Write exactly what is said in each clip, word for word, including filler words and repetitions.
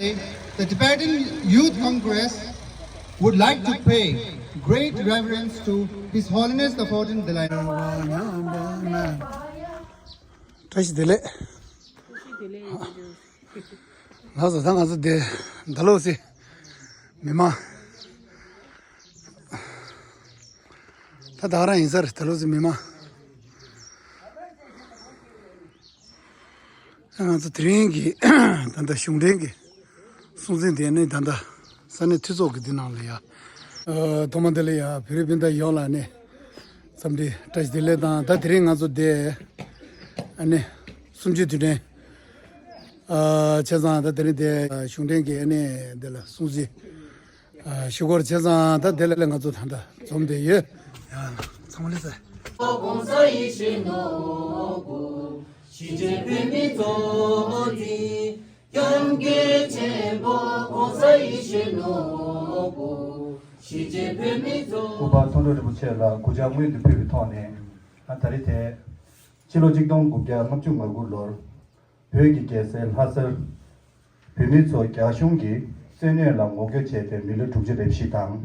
The Tibetan Youth Congress would like to pay great reverence to His Holiness the fourteenth Dalai Lama. བཀྲ་ཤིས་བདེ་ལེགས། ལགས་སོ། ད་ང་ཚོ་འདི་ད་ལོ་སི་མི་མང་ད་ད་ག་རང་ཡིན་ས་རེད། ད་ལོ་སི་མི་མང་། ང་ཚོ་དེ་རིང་གི་ད་ལྟ་གཞུང་འབྲེལ་གྱི་སྲུང་བརྩི་དེ་ནི་ད་ལྟ་ས་གནས་འཐུས་ཚོགས་ཀྱི་འདི་ནང་ལ་ཡ། ཨ། ཐོག་མ་དེ་ལ་ཡ་བོད་རིགས་སྤུན་ཟླ་ཡོངས་ལ་ནི་འཚམས་འདྲི་བཀྲ་ཤིས་བདེ་ལེགས་དང་། ད་དེ་རིང་ང་ཚོ་དེ་ཨ་ནི་གསུམ་བཅུའི་དུས་དྲན་ཨ་བྱས་ཙང་། ད་དེ་རིང་དེ་གཞུང་འབྲེལ་གྱི་ཨ་ནི་དེ་ལ་སྲུང་བརྩི་ཞུ་སྐོར་བྱས་ཙང་། ད་དེ་ལ་ང་ཚོ་ད་ལྟ་འཛོམས་བསྡད་ཡོད། ཡ། ཚང་མ་ལེགས་སེ། གོང་ས་ཡེ་ཤེས་ནོར་བུ། གཞིས་བྱེས་བོད་མི་ཚོགས་འཛིན། སྐྱབས་མགོན་ཆེན་པོ་གོང་ས་ཡེ་ཤེས་ནོར་བུ། གཞིས་བྱེས་བོད་མི་ཚོགས། སྐུ་པར་མཐོང་གྲོལ་རིན་པོ་ཆེ་ལ་གུས་ཕྱག་སྔོན་དུ་ཕུལ་བའི་ཐོག་ནས། ཨ། ད་རེས་དེ་ཕྱི་ལོ་ཆིག་སྟོང་དགུ་བརྒྱ་ལྔ་བཅུ་ང་དགུ་ལོར་བོད་ཀྱི་རྒྱལ་སའི་ལྷ་སར་བོད་མི་ཚོ་རྒྱ་གཞུང་གི་བཙན་གནོན་ལ་ངོ་རྒོལ་བྱས་ཏེ་མི་ལོ་དྲུག་ཅུ་རེ་བཞི་དང་།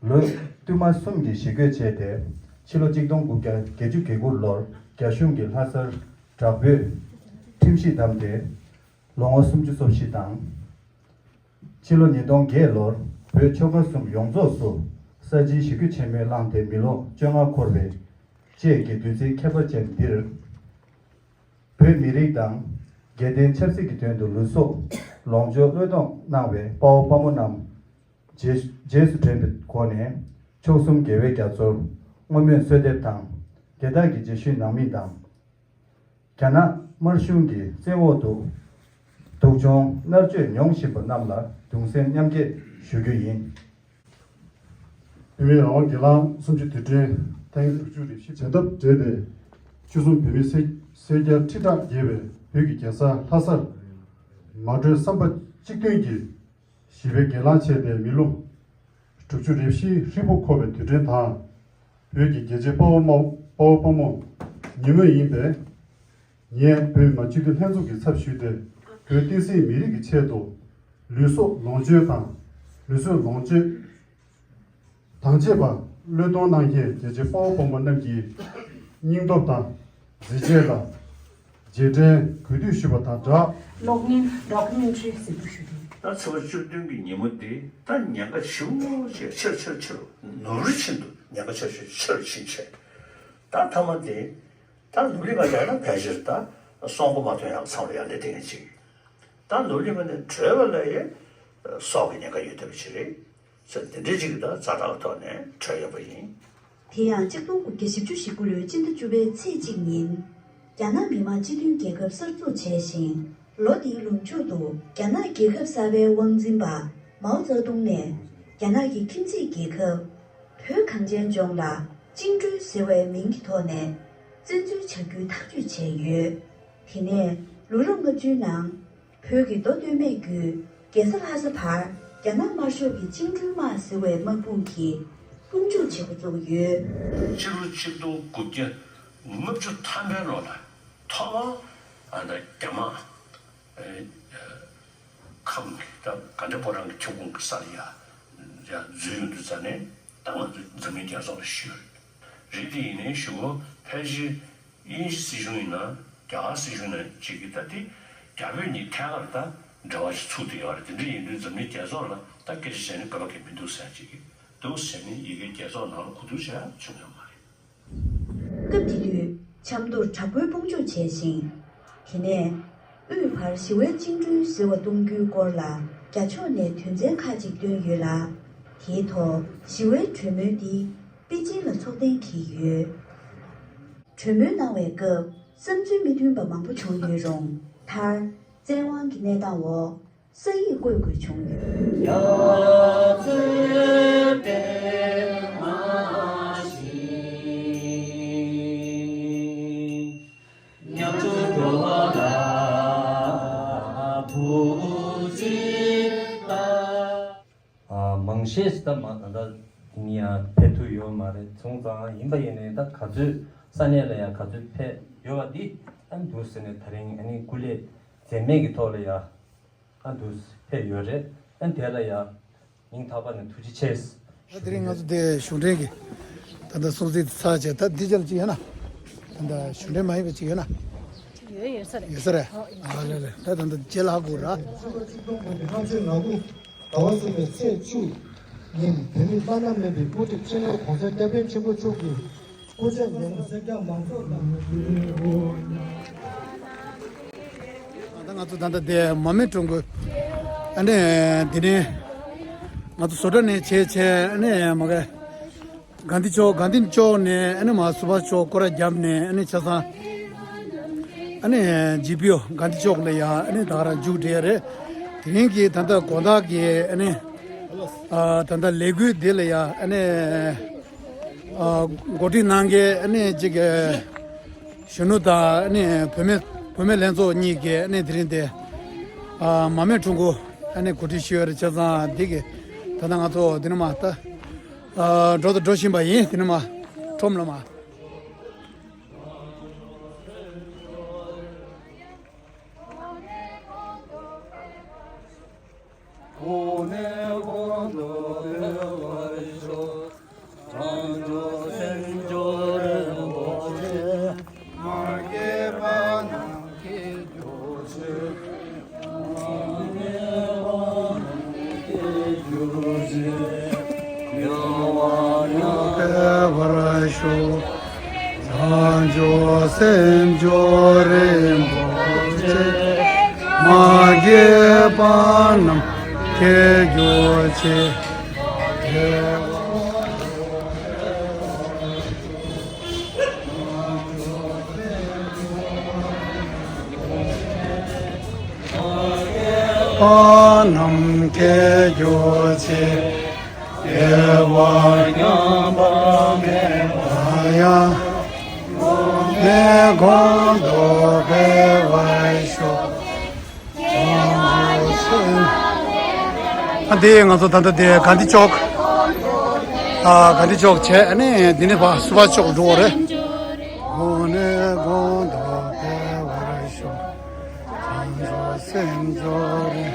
ལོ་བསྟུད་མར་གསུམ་གྱི་ཞི་རྒོལ་བྱས་ཏེ། ཕྱི་ལོ་ཆིག་སྟོང་དགུ་བརྒྱ་བརྒྱད་ཅུ་གྱ་དགུ་ལོར་རྒྱ་གཞུང་གིས་ལྷ་སར་དྲག་པོས་ཁྲིམས་གཞི་བསྡམས་ཏེ་ལོ་ངོ་སུམ་ཅུ་སོ་བཞི་དང་། ཕྱི་ལོ་ཉིས་སྟོང་བརྒྱད་ལོར་བོད་ཆོལ་ཁ་གསུམ་ཡོངས་རྫོགས་སུ་ས་བྱིའི་ཞི་རྒོལ་ཆེན་མོ་བསླངས་ཏེ་མི་ལོ་བཅོ་ལྔ་འཁོར་བའི་བཅས་ཀྱི་དུས་ཚིགས་ཁྱད་པར་ཅན་འདིར། བོད་མི་རིགས་དང་རྒྱལ་བསྟན་ཆབ་སྲིད་ཀྱི་དོན་དུ་ལུས་སྲོག་ལོངས་སྤྱོད་བློས་གཏོང་གནང་བའི་དཔའ་བོ་དཔའ་མོ་རྣམས་རྗེས་རྗེས་སུ་དྲན་པའི་སྒོ་ནས། མཆོག་གསུམ་རྒྱལ་བའི་རྒྱ་མཚོར་བསྔོ་སྨོན་གསོལ་འདེབས་དང་། དེ་དག་གི་རྗེས་ཤུལ་ནང་མི་དང་། རྒྱ་ནག་དམར་གཞུང་གི་བཙན་འོག་ཏུ་སྡུག་སྦྱོང་མནར་གཅོད་མྱོང་བཞིན་པ་རྣམས་ལ་གདུང་སེམས་མཉམ་སྐྱེད་ཞུ་རྒྱུ་ཡིན། བོད་མིའི་རང་དབང་སྒེར་ལངས་གསུམ་བཅུའི་དུས་དྲན་ཐེངས་དྲུག་ཅུ་རེ་བཞི་བྱེད་ཐབས་བྲལ་ཏེ། ཆོལ་གསུམ་བོད་མི་སེར་སེར་སྐྱ་ཁྲི་ཕྲག་བརྒལ་བས་བོད་ཀྱི་རྒྱལ་ས་ལྷ་སར་མ་གྲོས་བསམ་པ་གཅིག་མཐུན་གྱིས་ཞི་བའི་སྒེར་ལངས་བྱས་ཏེ། མི་ལོ་དྲུག་ཅུ་རེ་བཞི་ཧྲིལ་པོ་འཁོར་བའི་དུས་དྲན་དང་། བོད་ཀྱི་རྒྱལ་གཅེས་དཔའ་བོ་དམའ་དཔའ་བོ་དཔའ་མོ་ཉིན་མོ་ཡིན་པས། ངས་བོད་མི་མང་སྤྱི་འཐུས་ལྷན་ཚོགས་ཀྱི་ཚབ་ཞུས་ཏེ། བོད་བསྟན་སྲིད་མི་རིགས་ཀྱི་ཆེད་དུ་ལུས་སྲོག་ལོངས་སྤྱོད་དང་། ལུས་སྲོག་ལོངས་སྤྱོད་དང་བཅས་པ་བློས་གཏོང་གནང་མཁན་རྒྱལ་གཅེས་དཔའ་བོ་དཔའ་མོ་རྣམས་ཀྱི་སྙིང་སྟོབས་དང་མཛད་རྗེས་ལ་རྗེས་དྲན་གུས་འདུད་ཞུ་བ་དང་སྦྲགས། གློག་བརྙན་ཌོ་ཀུ་མེན་ཊ་རི་གཟིགས་འབུལ་ཞུ་རྒྱུ། ད་ཚེས་པ་བཅུ་བདུན་གྱི་ཉིན་མོ་འདི་ད་ཉེན་ཁ་ཆེ་བོ་ཞིག་ཆེ་རུ་ཆེ་རུ་ཆེ་རུ་ནོར་བུ་བཞིན་དུ་ཉེན་ཁ་ཆེ་ཤོས་ཆེ་རུ་ཕྱིན་བྱས། ད་མཐའ་མ་དེ་ད་ལོ་ལེགས་མ་ཡིན་ན་ཕལ་ཆེར་ད་སྲོག་མགོ་མ་ཐོན་ཡག་ཚང་ལ་ཡར་སླེབས་བསྡད་མཁན་ཅིག་ད་ལོ་ལེགས་མ་ནས་གྲོལ་བ་ལ་ཡང་སྲོག་གི་ཉེན་ཁ་ཡོད་བསྡད་པ་ཅིག་རེད། ཚེ་འདི་འདྲའི་ཅིག་ད་ཛ་དྲག་ཐོག་ནས་གྲོལ་ཡོད་པ་ཡིན། དེ་ཡང་གཅིག་སྟོང་དགུ་བརྒྱ་བཞི་བཅུ་ཞེ་དགུ་ལོའི་སྤྱི་ཟླ་བཅུ་པའི་ཚེས་གཅིག་ཉིན། རྒྱ་ནག་མི་དམངས་སྤྱི་མཐུན་རྒྱལ་ཁབ་གསར་འཛུགས་བྱས་ཤིང་། ལོ་འདིའི་ལོ་མཇུག་ཏུ་རྒྱ་ནག་རྒྱལ་ཁབ་གསར་པའི་དབང་འཛིན་པ་མའོ་ཙེ་ཏུང་ནས་རྒྱ་ནག་གི་ཁྱིམ་མཚེས་རྒྱལ་ཁབ་བོད་གངས་ཅན་ལྗོངས་ལ་བཅིངས་འགྲོལ་ཟེར་བའི་མིང་གི་ཐོག་ནས་བཙན་འཛུལ་བྱ་རྒྱུའི་ཐག་གཅོད་བྱས་ཡོད། དེ་ནས་ལོ་རབས་ལྔ་བཅུའི་ནང་བོད་ཀྱི་མདོ་སྟོད་སྨད་བརྒྱུད་རྒྱལ་ས་ལྷ་ས་བར་རྒྱ་ནག་དམར་ཤོག་གི་བཅིངས་འགྲོལ་དམག་ཟེར་བའི་དམག་དཔུང་གིས་དཔུང་འཇུག་བྱེད་འགོ་བཙུགས་ཡོད། ཕྱི་ལོ་ཆིག་སྟོང་དགུ་བརྒྱ་ལྔ་བཅུ་ཐམ་པའི་ལོ་ལ་ཐོག་མར་ཨ་ད་རྒྱ་དམག་ཨེ་ཁམས་ཀྱི་ད་ག་འདྲ་པོ་རང་གི་ཁྱབ་ཁོངས་ཀྱི་སར་ཡ་ཡ་འཛུལ་ཡོང་དུས་ཙ་ནས་ད་ང་ཚོ་འཛམ་གླིང་རྒྱལ་ཚོགས་ལ་ཞུས་རེད། དེ་ཡིན་ནའི་གཞུག་གུ་ཕལ་ཆེར་དབྱིན་ཇི་སྲིད་གཞུང་ཡིན་ན་རྒྱ་གར་སྲིད་གཞུང་ཡིན་ན་གཅིག་གིས་ད་དེ་རྒྱ་བོད་གཉིས་ཐད་ཀར་ད་འབྲེལ་བ་ཞིག་ཚུགས་བསྡད་ཡོད་རེད། དེ་འདྲ་ཡིན་དུས་འཛམ་གླིང་རྒྱལ་ཚོགས་ལ་ད་སྐད་ཆ་བཤད་ནས་དགོས་པ་གང་ཡང་མི་འདུག་ཟེར་ཡ་གཅིག་གིས་འདུག་ཟེར་ནས་ཡ་གིའི་རྒྱལ་ཚོགས་ནང་ལ་གོ་བསྡུར་བྱེད་ཡ་བྱུང་ཡོད་མ་རེད། སྐབས་དེ་དུས་ཆབ་མདོར་དྲག་པོའི་དཔུང་འཇུག་བྱས་ཤིང་། དེ་ནས་དབུས་བར་ཞི་བའི་བཅིངས་འགྲོལ་ཟེར་བ་གཏོང་རྒྱུའི་སྐོར་ལ་རྒྱ་ཕྱོགས་ནས་དོན་ཚན་ཁག་ཅིག་བཏོན་ཡོད་ལ། དེའི་ཐོག་ཞི་བའི་གྲོས་མོལ་འདི་པེ་ཅིན་ལ་ཚོགས་གཏན་འཁེལ་ཡོད། གྲོས་མོལ་གནང་བའི་སྐབས་བསམ་ཚུལ་མི་མཐུན་པ་མང་པོ་བྱུང་ཡོད་རུང་མཐར་བཙན་དབང་གི་གནས་སྟངས་འོག་ས་ཡིག་བཀོད་དགོས་བྱུང་ཡོད། མང་ཤས་ཤིག་ད་མ་ད་ལྟ་ནི་ཡང་ཕེབས་ཐུབ་ཡོད་མ་རེད། སོང་ཙང་ཡིན་པ་ཡིན་ནའི་ད་ག་ཚོད་ས་གནས་ལ་ཡང་ག་ཚོད་ཕེབས་ཡོད་པ་འདི་ཨ་འདུག་ཟེར་ནས་ད་རིང་ཨ་ནི་སྐུ་ལས་ འཛེམ་མེད་ཀྱི་ཐོག་ལ་ཡ་ཨ་འདུག་ཕེབས་ཡོད་རེད། ཨ་དེ་ལ་ཡ་སྙིང་ཐག་པ་ནས་ཐུགས་རྗེ་ཆེ། ད་དེ་རིང་ང་ཚོ་དེ་གཞུང་འབྲེལ་གྱི་ད་ལྟ་སྲུང་བརྩི་ཚར་བྱས། ད་འདི་ཅལ་ཅིག་ཡོད་ན། ད་ལྟ་གཞུང་འབྲེལ་མ་ཡིན་པ་ཅིག་ཡོད་ན། ཡོད་ཡོད་ས་རེད། ཡོད་ས་རེད། ཨ་ལེ་ལེ། ད་ད་ལྟ་རྗེས་ལ་ཧ་གོ་ར། ལྔ་བཅུ་ང་དགུ། ཟླ་བ་གསུམ་པའི་ཚེས་བཅུ་ཉིན་བོད་མི་བླ་ན་མེད་པའི་དབུ་ཁྲིད་སྤྱི་ནོར་༸གོང་ས་༸སྐྱབས་མགོན་ཆེན་པོ་མཆོག་གི་སྐུ་ཚེ་ཡང་དུ་གསལ་རྒྱག་མང་ཚོགས་དང་། ད་ང་ཚོ་ད་ལྟ་དེ་མར་མེ་ཁྲོམ་སྐོར་ཨ་ནི་དེ་ནས་ང་ཚོ་བཟོ་གྲྭ་ནས་བྱས་བྱས་ཨ་ནི་མ་ག་གྷན་དྷི་ཅོག་གྷན་དྷི་ཅོག་ནས་ཨ་ནི་མར་སུ་བྷཱས་ཅོག་སྐོར་ར་བརྒྱབ་ནས་ཨ་ནི་ཆ་ཚང་ཨ་ནི་ཇི་པི་ཨོ་གྷན་དྷི་ཅོག་ལ་ཡ་ཨ་ནི་ད་ག་རང་མཇུག་སྒྲིལ་ཡ་རེད། དེ་རིང་གི་ད་ལྟ་དགོང་དག་གི་ཨ་ནི་ཨ་ད་ལྟ་ལས་འགུལ་འདི་ལ་ཡ་ཨ་ནི་ཨ་འགོ་ཁྲིད་གནང་མཁན་ཨ་ནི་གཅིག་གི་གཞོན་ནུ་དང་ཨ་ནི་བུད་མེད་བུད་མེད་ལྷན་ཚོགས་གཉིས་ཀྱིས་ཨ་ནི་དེ་རིང་དེ་ཨ་མར་མེ་ཁྲོམ་སྐོར་ཨ་ནི་གོ་སྒྲིག་ཞུས་ཡོད་རེད། བྱས་ཙང་འདི་གི་ད་ལྟ་ང་ཚོ་འདི་ནས་མར་ད་ཨ་འགྲོ་དང་འགྲོ་བཞིན་པ་ཡིན། འདི་ནས་མར་ཁྲོམ་ལ་མར། གོང་ནས་གོང་དུ་འཕེལ་བར་ཤོག། བྱང་ཆུབ་སེམས་མཆོག་རིན་པོ་ཆེ། མ་སྐྱེས་པ་རྣམས་སྐྱེ་གྱུར་ཅིག། མ་སྐྱེས་པ་རྣམས་སྐྱེ་གྱུར་ཅིག། སྐྱེ་བ་ཡང་འཕེལ་བར་ཤོག། བྱང་ཆུབ་སེམས་མཆོག་རིན་པོ་ཆེ། མ་སྐྱེས་པ་རྣམས་སྐྱེ་གྱུར་ཅིག། སྐྱེ་བ་པ་རྣམས་སྐྱེ་གྱུར་ཅིག། སྐྱེ་བ་ཉམས་པ་མེད་པ་ཡང་། གོང་ནས་གོང་དུ་འཕེལ་བར་ཤོག། ཨ་འདི་ང་ཚོ་ད་ལྟ་དེ་གྷན་དྷི་ཅོག་ཨ་གྷན་དྷི་ཅོག་བྱས་ཨ་ནི་འདི་ནས་ཕར་སུ་བྷཱས་ཅོག་འགྲོ་བ་རེད། གོང་ནས་གོང་དུ་འཕེལ་བར་ཤོག། བྱང་ཆུབ་སེམས་མཆོག་རེད།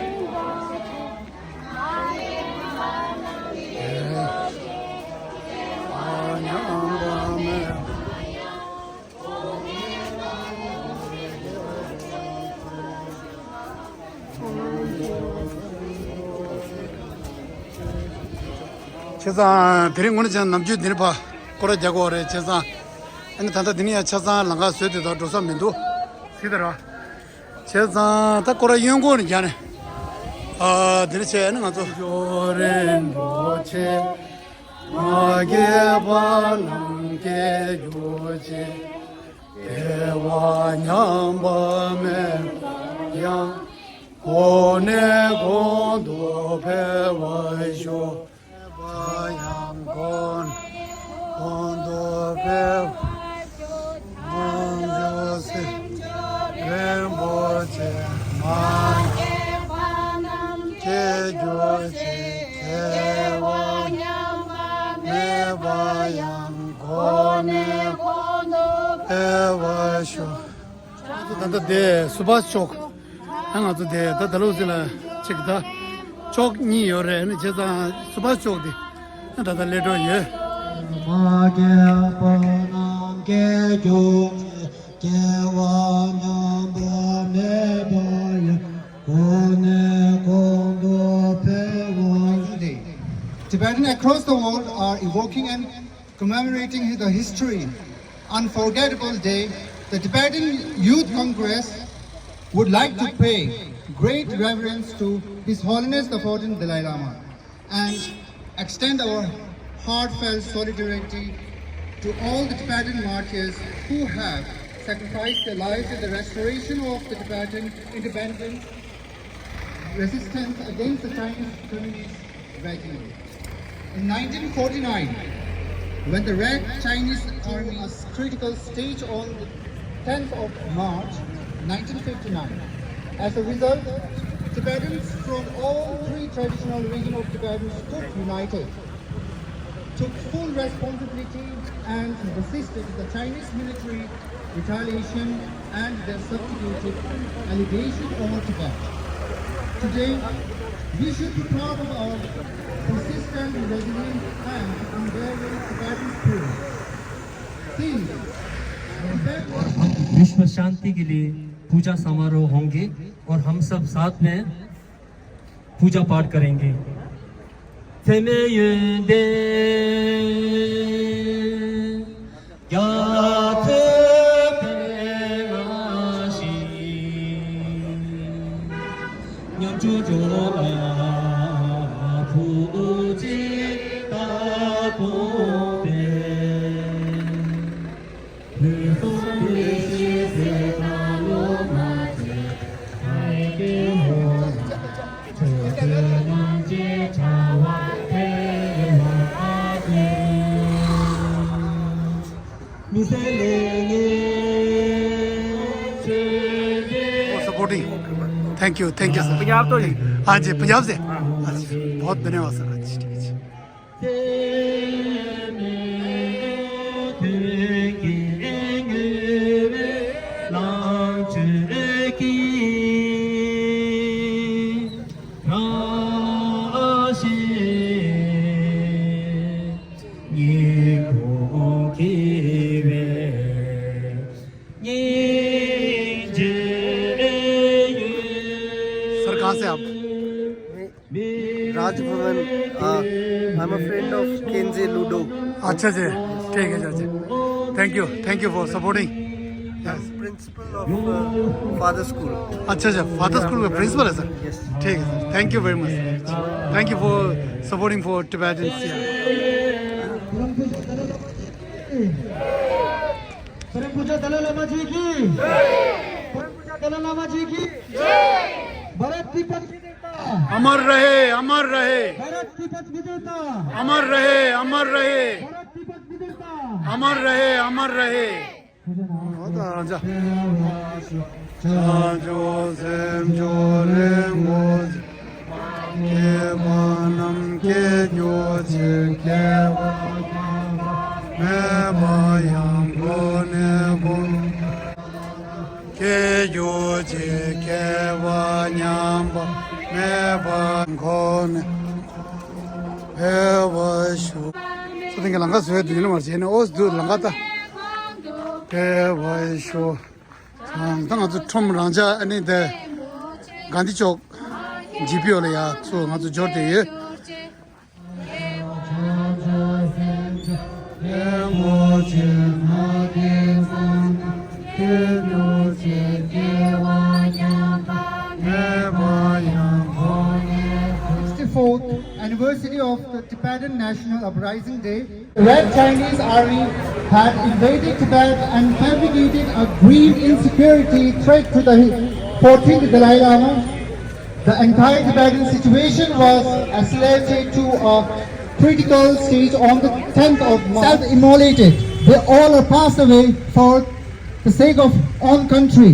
བྱས་ཙང་དེ་རིང་དངོས་གནས་བྱས་ན་ནམ་རྒྱུན་འདི་ནས་ཕར་སྐོར་ར་རྒྱག་གི་ཡོད་རེད། བྱས་ཙང་ཨ་ནི་ད་ལྟ་འདི་ནས་ཡ་ཆ་ཚང་ལམ་ཁ་བཟོས་དེ་དང་འགྲོ་ས་མི་འདུག་ཟེར་ད་ར། བྱས་ཙང་ད་སྐོར་ར་གཡོན་སྐོར་ནས་རྒྱག་ནས། ཨ་འདི་ནས་བྱས་ཨ་ནི་ང་ཚོ། མ་སྐྱེས་པ་རྣམས་སྐྱེ་གྱུར་ཅིག། སྐྱེ་བ་ཉམས་པ་མེད་པ་ཡང་། གོང་ནས་གོང་དུ་འཕེལ་བར་ཤོག། སྐྱེ་བ་ཡང་གོང་ནས་གོང་དུ་འཕེལ་བར་ཤོག། བྱང་ཆུབ་སེམས་མཆོག་རིན་པོ་ཆེ། མ་སྐྱེས་པ་རྣམས་སྐྱེ་གྱུར་ཅིག། སྐྱེ་བ་ཉམས་པ་མེད་པ་ཡང་། གོང་ནས་གོང་དུ་འཕེལ་བར་ཤོག། ད་ལྟ་དེ་སུ་བྷཱས་ཅོག་ཨ་ང་ཚོ་དེ་ད་ད་ལོ་ཟིན་ལ་ཅིག་ད་ཅོག་གཉིས་ཡོད་རེད། ཨ་ནི་བྱས་ཙང་སུ་བྷཱས་ཅོག་དེ་ཨ་ད་ལྟ་སླེབས་འགྲོ་ཡོད། མ་སྐྱེས་པ་རྣམས་སྐྱེ་གྱུར་ཅིག། སྐྱེ་བ་ཉམས་པ་མེད་པ་ཡང་། གོང་ནས་གོང་དུ་འཕེལ་བར། Tibetan across the world are evoking and commemorating the history, unforgettable day. The Tibetan Youth Congress would like to pay great reverence to His Holiness the fourteenth Dalai Lama and extend our heartfelt solidarity to all the Tibetan martyrs who have sacrificed their lives in the restoration of the Tibetan independence resistance against the Chinese communist regime. In nineteen forty-nine, when the Red Chinese Army a critical stage on the tenth of March nineteen fifty-nine. As a result, Tibetans from all three traditional regions of Tibet stood united, took full responsibility and resisted the Chinese military retaliation, and their subsequent allegation over Tibet. Today, we should be proud of our persistent, resilient, and unwavering Tibetan spirit. Since Tibet was विश्व शांति के लिए पूजा समारोह होंगे और हम सब साथ में पूजा पाठ करेंगे। ཚད་མེད་ཡོན་ཏན་རྒྱ་མཚོའི་མེ་ལ་ཞིག་ཉམ་ཆུང་ཇོ་ལ་ཐུགས་རྗེ་ལྟ་དགོངས་པས། supporting. Thank you, thank you sir. Punjab तो जी। हाँ जी, पंजाब से। हाँ जी, बहुत धन्यवाद सर। हाँ जी, ठीक है जी। सर, कहाँ से आप? Raj Bhavan. I am a friend of Kenje Ludo. अच्छा जी, ठीक है जी। Thank you, thank you for supporting. Principal of father school. अच्छा अच्छा, फादर स्कूल का प्रिंसिपल है सर। यस। ठीक है sir, thank you very much sir, thank you for supporting for Tibetans। परम पूज्य दलाई लामा जी की, परम पूज्य दलाई लामा जी की। भारत तिब्बत विजयता। अमर रहे, अमर रहे। भारत तिब्बत विजयता। अमर रहे, अमर रहे। भारत तिब्बत विजयता। अमर रहे, अमर रहे। སྐྱེ་རྒྱུ་གཅིག་སྐྱེ་བ་ཉམས་པ་མེད་པ་འཁོར་ནས་འཕེལ་བར་ཤོག་ས་སྟེང་གི་ལམ་ཁ་བཟོས་འདུག་ཡིན་ནམ་མ་བྱས་ནས་ཨོ་འདུག་ལམ་ཁ་ད་འཕེལ་བར་ཤོག་ད་ང་ཚོ་ཁྲོམ་རང་འཇགས་ཨ་ནི་དེ་གྷན་དྷི་ཅོག་ཇི་པི་ཨོ་ལ་ཡ་ཚོ་ང་ཚོ་འབྱོར་བསྡད་ཡོད། Sixty-fourth anniversary of the Tibetan National Uprising Day. The Red Chinese Army had invaded Tibet and fabricated a grave insecurity threat to the fourteenth Dalai Lama. The entire Tibetan situation was escalated to a critical stage on the tenth of March. Self-immolated. They all are passed away for the sake of own country.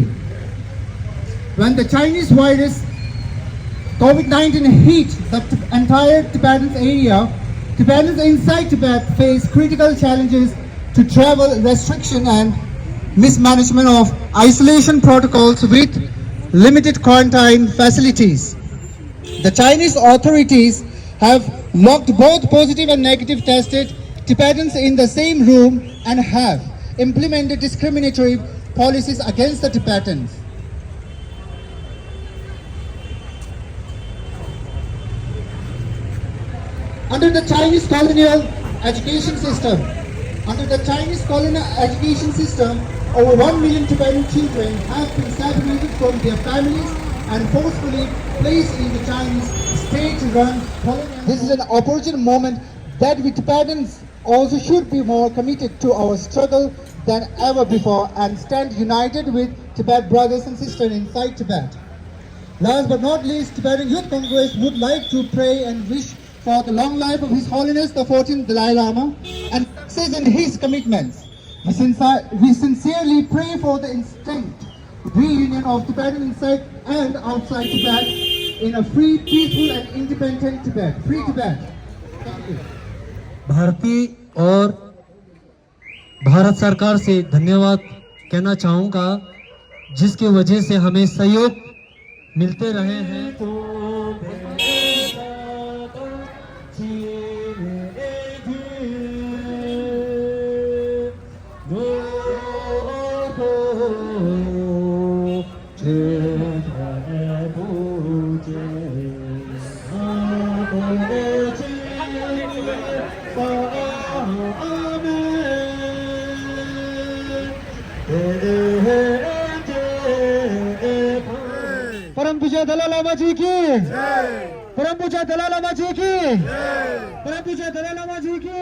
When the Chinese virus COVID nineteen hit the t- entire Tibetan area, Tibetans inside Tibet face critical challenges to travel restriction and mismanagement of isolation protocols with limited quarantine facilities. The Chinese authorities have locked both positive and negative tested Tibetans in the same room and have implemented discriminatory policies against the Tibetans. Under the Chinese colonial education system, under the Chinese colonial education system, over one million Tibetan children have been separated from their families and forcefully placed in the Chinese state-run colonial. This is an opportune moment that we Tibetans also should be more committed to our struggle than ever before and stand united with Tibet brothers and sisters inside Tibet. Last but not least, Tibetan Youth Congress would like to pray and wish for the long life of His Holiness the fourteenth Dalai Lama and success in his commitments. We, sincer- we sincerely pray for the instant reunion of Tibetans inside and outside Tibet in a free, peaceful and independent Tibet. Free Tibet. Thank you. भारतीय और भारत सरकार से धन्यवाद कहना चाहूँगा, जिसकी वजह से हमें सहयोग मिलते रहे हैं। परम पूज्य दलाई लामा जी की। परम पूज्य दलाई लामा जी की। परम पूज्य दलाई लामा जी की।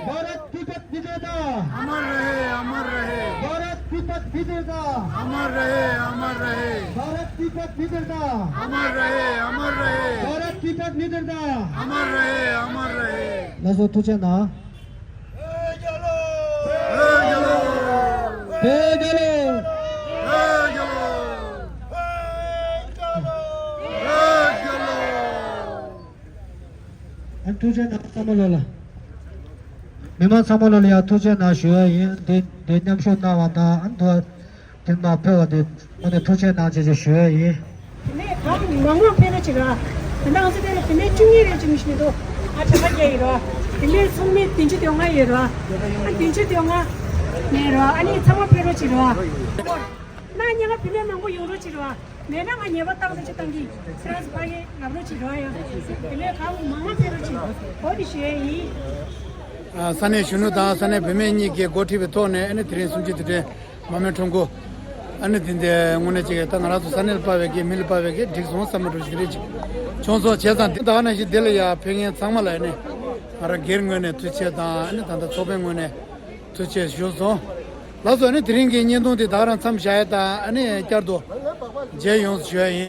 भारत तिब्बत मित्रता। अमर रहे, अमर रहे। भारत तिब्बत मित्रता। अमर रहे, अमर रहे। भारत तिब्बत मित्रता। अमर रहे, अमर रहे। भारत तिब्बत मित्रता। अमर रहे, अमर रहे। लाजो तुझे ना। ཨ། ཐུགས་རྗེ་གནང་ཚང་མ་ལོ་ལ། མི་མང་ཚང་མ་ལོ་ལ་ཡང་ཐུགས་རྗེ་གནང་ཞུ་ཡ་ཡིན། འདི་འདི་མཉམ་ཞུགས་གནང་བ་དང་། ཨ། འདི་དེ་མ་ཕེབས་པ་དེ་དངོས་གནས་ཐུགས་རྗེ་གནང་བྱས་ཅེས་ཞུ་ཡ་ཡིན། དེ་ནས་གང་མང་མང་ཕེབས་རོགས་བྱེད་ར། དེ་ནས་ང་ཚོ་དེ་ལ་དེ་ནས་བཅུ་གཉིས་རེ་ཅིག་མི་ཤེས་འདུག་ཨ། གྲངས་ཀ་རྒྱག་ཡིན་ར། དེ་ནས་ཚང་མས་བདུན་ཅུ་དོན་ལྔ་ཡོད་ར། ཨ། བདུན་ཅུ་དོན་ལྔ་ནས་ར། ཨ་ནི་ཚང་མ་ཕེབས་རོགས་བྱེད་ར། ན་ཉེ་ང་བུད་མེད་མང་པོ་ཡོང་རོགས་བྱེད་ར། མེད་ན་ང་ཉེས་པ་བཏང་རོགས་བྱེད་བཏང་གི། ཁྱེད་རང་ཚོ་ཕ་གི་ལབ་རོགས་བྱེད་ར། ཡང་དེ་ནས་གང་མང་མང་ཕེབས་རོགས་བྱེད། འོ་དེ་ཞུ་ཡ་ཡིན། ཨ། ས་གནས་གཞོན་ནུ་དང་ས་གནས་བུད་མེད་གཉིས་ཀྱིས་འགོ་ཁྲིད་པའི་ཐོག་ནས། ཨ་ནི་དེ་རིང་གསུམ་བཅུའི་དུས་དྲན་མར་མེ་ཁྲོམ་སྐོར། ཨ་ནི་དེ་འདྲའི་དངོས་གནས་ཅིག་ད་ང་རང་ཚོ་ས་གནས་ལ་ཕེབས་པའི་གི་མི་ལ་ཕེབས་པའི་གི་འགྲིག་སོང་བསམ་པ་འདྲ་ཞིག་དེ་འདྲ་ཅིག་བྱུང་སོང་། བྱས་ཙང་དེ་ད་ག་ནང་བཞིན་དེ་ལ་ཡ་ཕེབས་མཁན་ཚང་མ་ལ་ཨ་ནི་ང་རང་སྒེར་ངོས་ནས་ཐུགས་རྗེ་ཆེ་དང་། ཨ་ནི་ད་ལྟ་ཚོགས་པའི་ངོས་ནས་ཐུགས་རྗེ་ཆེ་ཞུས་སོང་། ལགས་སོ། ཨ་ནི་དེ་རིང་གི་བརྙན་ཐུང་དེ་ད་ག་རང་མཚམས་བཞག་ཡ་དང་། ཨ་ནི་བསྐྱར་དུ་མཇལ་ཡོང་ཞུ་ཡ་ཡིན།